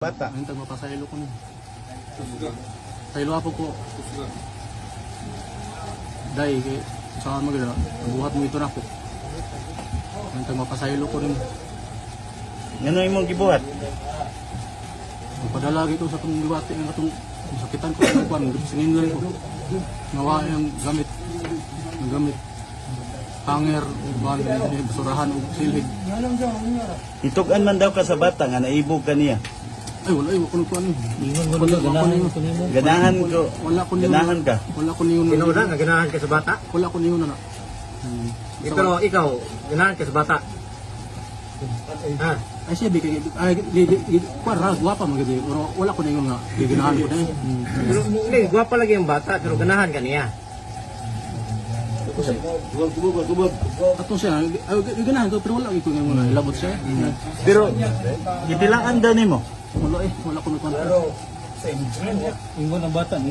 Bata. Ayun, tagpapasaylo ko nun. Saylo ako ko. Dahil, kay, sa mga buhat mo ito na ako. Ayun, tagpapasaylo ko rin. Ngano imong gibuhat? Magpadala gito sa itong liwati ng atong sakitan ko sa kwan, singin lang ko. Ngawa yung gamit. Ang gamit. Hanger, uban, basurahan, ug silhig. Itug-an man daw ka sa bata nga naibog ka niya. Ay, wala, ay, wala ko nagkuhan. Wala, wala ko niyo. Ganahan ko. Wala ko niyo. Ganahan ka. Wala ko niyo. Tinuod na, ganahan ka sa bata. Wala ko niyo na na. Eh, pero ikaw, ganahan ka sa bata. Ha? Ay siya bigay ay di di di kuan ra gwapa man gid, pero wala ko ningon nga giganahan ko na eh. Pero hindi, gwapa lagi ang bata, pero ganahan ka niya. Ato siya ay giganahan ko pero wala gyud ko ningon nga ilabot siya. Pero gidilaan daw nimo. Wala eh, wala ko nagkuan. Ingon ang bata.